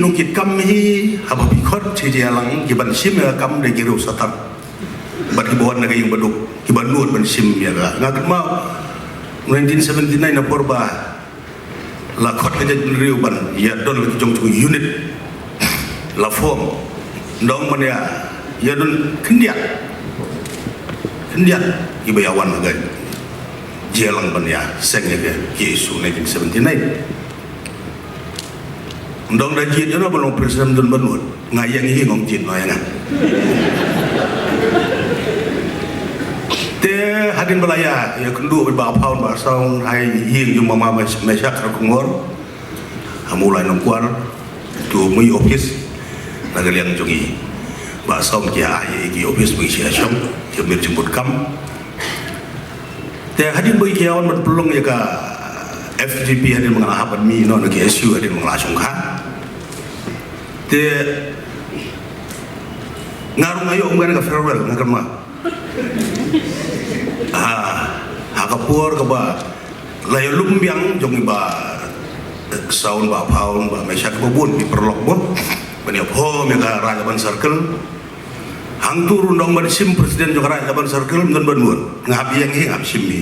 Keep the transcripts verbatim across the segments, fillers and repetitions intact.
nongkitkam hi, haba phi khot shi jingïalang, ki ban shim ïa ka kam dei ki riew satang. Bad kiba wan na ka ïing baduk, kiba nud ban shim ïa ka. Nga kynmaw nineteen seventy-nine, na por ba la khot ka jaitbynriew ban ïadon la ki jong ki unit, la form, nda ong ban ïa, ïadon khyndiat, khyndiat kiba ïawan ha ka jingïalang ban ïaseng ïa ka K S U nineteen seventy-nine. Nda ong da jied ïa no ba long president, don ba nud. Nga ïeng hi, nga ong jied noh ïa nga. Te hadien ba la ïa, ïakynduh bad Bah Phaun, Bah Saun, ha ïing jong Mama Mes-, Meshak Kharkongor, ha Mawlai Nongkwar, to mih office na ka liang jong i. Bah Saun ki ai ïa i ki office ba ngi shu ïa shong, ki mir jingmut kam. Te hadien ba ki ïawan ban pynlong ïa ka F G P, hadien ba nga la hap ban mih noh na K S U, hadien ba nga la shongkha. Te nga ruh nga ïoh kum kane ka farewell, nga kynmaw. Ah, ha ka por kaba la ïalum biang jong i Bah Saun, Bah Phaun, Bah Meshak, kiba bun ki paralok mo, ban ïa form ïa ka Raid Laban Circle. Hangto ruh nda ong ban shim president jong ka Raid Laban Circle, ym don ba nud. Nga hap ïeng hi, nga hap shim hi.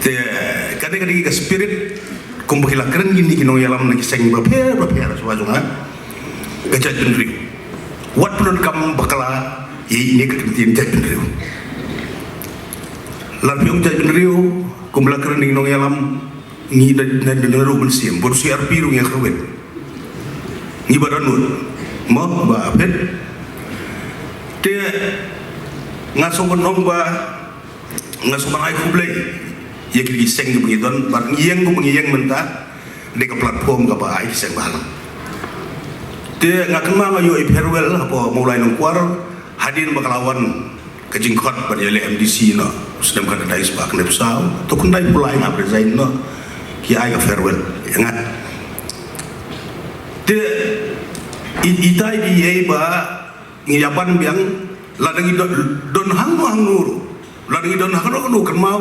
Te kane ka dei ka spirit kumba ki la kren kine ki nongïalam na ki seng bapher bapher shuwa jong nga. Ka jaitbynriew, wat pyndonkam bakla ïa ine ka kyntien jaitbynriew. Lada phi ong jaitbynriew, kumba la kren ine ki nongïalam, ngi da, da, da, da ruh mynsiem, bad C R P ruh ngi kyrwit. Ngi ba da nud, mo, ba phet. Te nga sngewbha ong ba, nga sngewbha ai khublei ïa ki, ki seng kiba ngi don, bad ngi ïeng kumba ngi ïeng mynta, dei ka platform kaba ai ki seng bhalang. Te nga kynmaw nga ïoh i farewell hapoh Mawlai Nongkwar, hadien ba ka la wan ka jingkhot ban ïaleh M D C noh, u snem khatkhyndai spah khyndai phew saw, to khyndai phew lai nga resign noh, ki ai ka farewell ïa nga. Te i, itai dei ei ba ngi ïa ban biang, lada ngi don, don hangno hangno ruh, lada ngi don hangno hangno, kynmaw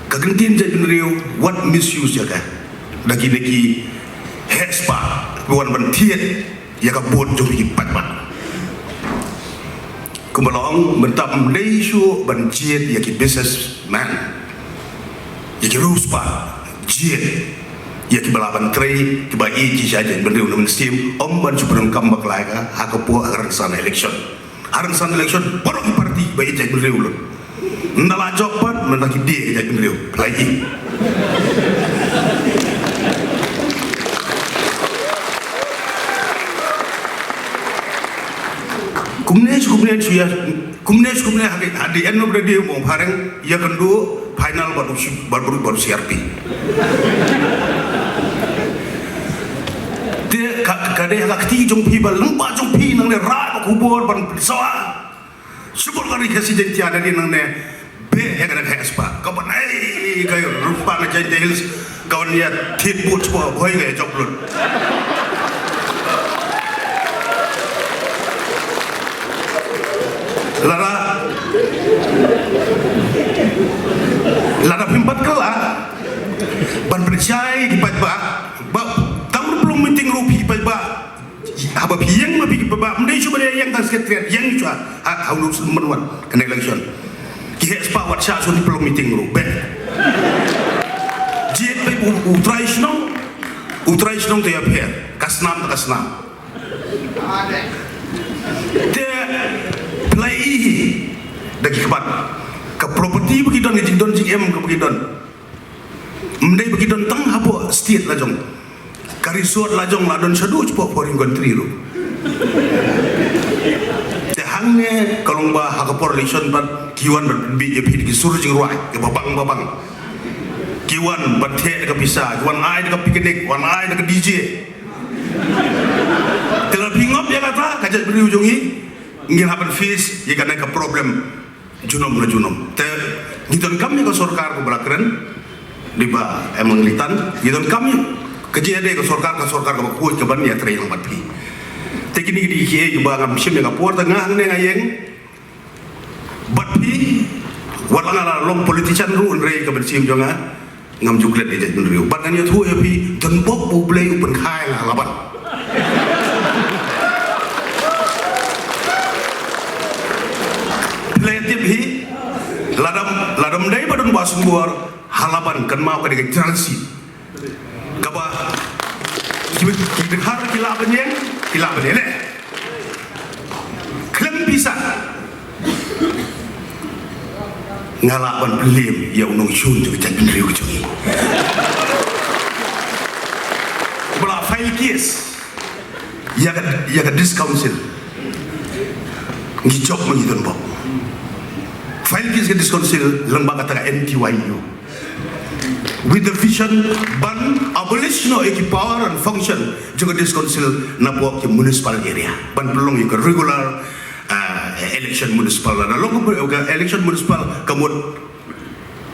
ka kyntien jaitbynriew, wat misuse ïa ka da kine ki heh spah, ki wan ban thied ïa ka vote jong ki paidbah. Kumba la ong, mynta ym dei shuh ban jied ïa ki businessman, ïa ki riewspah, jied ïa kiba lah ban trei, kiba ïeit sha jaitbynriew na mynsiem, ym ban shu pyndonkam bakla ïa ka ha ka por, ha ka rynsan election. Ha rynsan election, baroh ki party ba ïeit jaitbynriew lut. Ynda la jop pat, mynta ki die ïeit jaitbynriew. Phi la ïohi. Kumne shu kumne shu ïa, kumne shu kumne ha, at the end of the day, mo, phareng, ïakynduh final bad u, bad u, bad u C R P. Te ka, ka dei ha ka kti jong phi ba lyngba jong phi nangne, rah ka khubor ban pynsawa. Shibun ka ri Khasi Jaiñtia nangne, beh ïa ka dang heh spah. Ka ban ai ka rupa na Jaiñtia Hills, ka wan ïa thied vote spah, bhoi ka ïa jop lut. Lada, lada phim pat kylla ban pynshai ki paidbah, ba tang ruh pynlong meeting ruh phi paidbah. Haba phi ïeng ma phi ki paidbah, ym dei shuh ban ïeng tang secretariat, ïeng shuh ha, ha u Nongsan Mynwan kane election. Ki heh spah wat shah shuh pynlong meeting ruh, beh. Jied beit u, u trai shnong, u trai shnong te ïapher, ka snam te ka snam. Te phi la ïohi da ki khmat ka property ba ki don, ka jingdon jingem kaba ki don. Ym dei ba ki don tang hapoh state la jong. Ka resort la jong la don shaduh shapoh foreign country ruh. Te hangne ka long ba ha ka por election pat ki wan ban pynbiej ïa phi da ki sur jingrwai kiba bang ba bang. Ki wan ban theh da ka pisa, ki wan ai da ka picnic, wan ai da ka D J. Te lada phi ngop ïa kata, ka jaitbynriew jong ngi, ngin hap ban face ïa kane ka problem junom la junom. Te ngi donkam ïa ka sorkar kaba la kren, dei ba em ngi litan, ngi donkam ïa ka jingïadei ka sorkar, ka sorkar kaba khuid, kaban ïatrei lang bad phi. Te kine ki dei kiei kiba ngam shim ïa ka por, te nga hangne nga ïeng bad phi, wat la nga la long politician ruh, hynrei ka mynsiem jong nga, Ngam ju klet ïa jaitbynriew. Bad ngan ïathuh ïa phi, don bok U Blei u pynkha ïa nga ha Laban. Phi la tip hi, lada, lada ym dei ba don Bah Sembor ha Laban, kynmaw ka dei ka jrang si. Kaba ki, ki dkhar ki lah ban ïeng, ki lah ban ïaleh. Khlem pisa. Nga lah ban pynliem ïa u nongshun jong ka jaitbynriew jong ngi. Ba la file case ïa ka, ïa ka District Council. Ngi jop ma ngi don bok. File case ka District Council lyngba kata ka N T Y U. With the vision ban abolish noh ïa ki power and function jong ka District Council napoh ki municipal area. Ban pynlong ïa ka regular, ah, election municipal. Lada long ka election municipal ka mut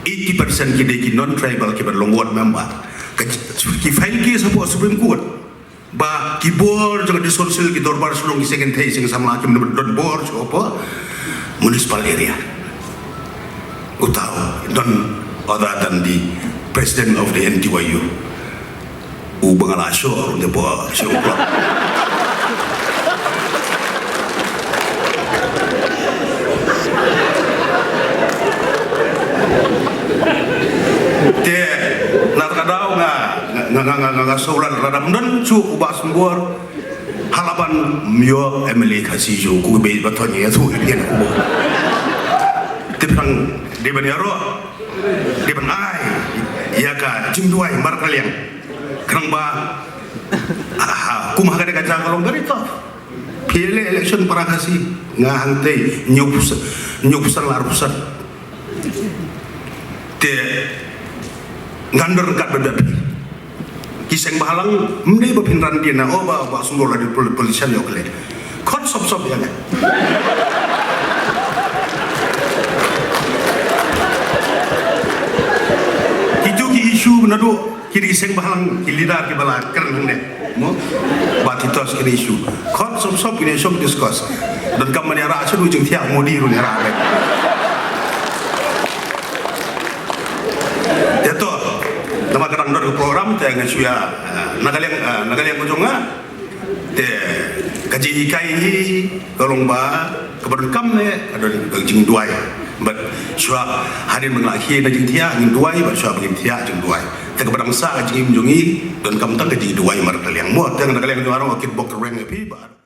eighty percent ki dei ki non-tribal kiban long ward member. Ka, ki file case hapoh Supreme Court. Ba ki bor jong ka District Council, ki dorbar shnong, ki seng kynthei seng samla kim don bor shuh hapoh municipal area. Uta u don, other than the president of the N T Y U. U ba nga la shoh ruh hapoh shnong club. Te na kata ka daw nga, nga, nga, nga, nga, nga sngewlad lada ym don shuh u Bah Sembor ha Laban, ym ïoh M L A Khasi shuh, ko kiba ïeit ba thon ïa shuh ïa phi na u. Te phi dang dei ban ïaroh, dei ban ai ïa ka jingduwai markylliang. Khnang ba, ah, kum ha kane ka jaka ka long very tough. Phi leh election para Khasi, nga hangtei hynñiew percent, hynñiew percent, ar percent. Te ngan don ryngkat bad phi. Ki seng bhalang, ym dei ba phin ran dien na, oh, Bah, Bah Sembor la dei pol-, politician ïoh khleh. Khot sop sop ïa nga. Kitu ki issue naduh ki dei seng bhalang, ki leader kiba la kren hangne. Mo? Ba titos kine issue. Khot sop sop kine issue discuss. Donkam ban ïarap shuh, jingthiah Modi ruh ïarap. Te to, namar ka dang don ka program te nga shu ïa, eh, na ka liang, eh, na ka liang ka jong nga. Te ka jinghikai hi ka long ba kaba donkam ne ka don ka jingduwai. Bad shuwa hadien ba nga la khie na jingthiah, jingduwai, bad shuwa ba ngin thiah, jingduwai. Te kaba dang sah ka jingim jong ngi donkam tang ka jingduwai markylliang. Mo, te na ka liang jong nga ruh nga kitbok kyrweng ïa phi ba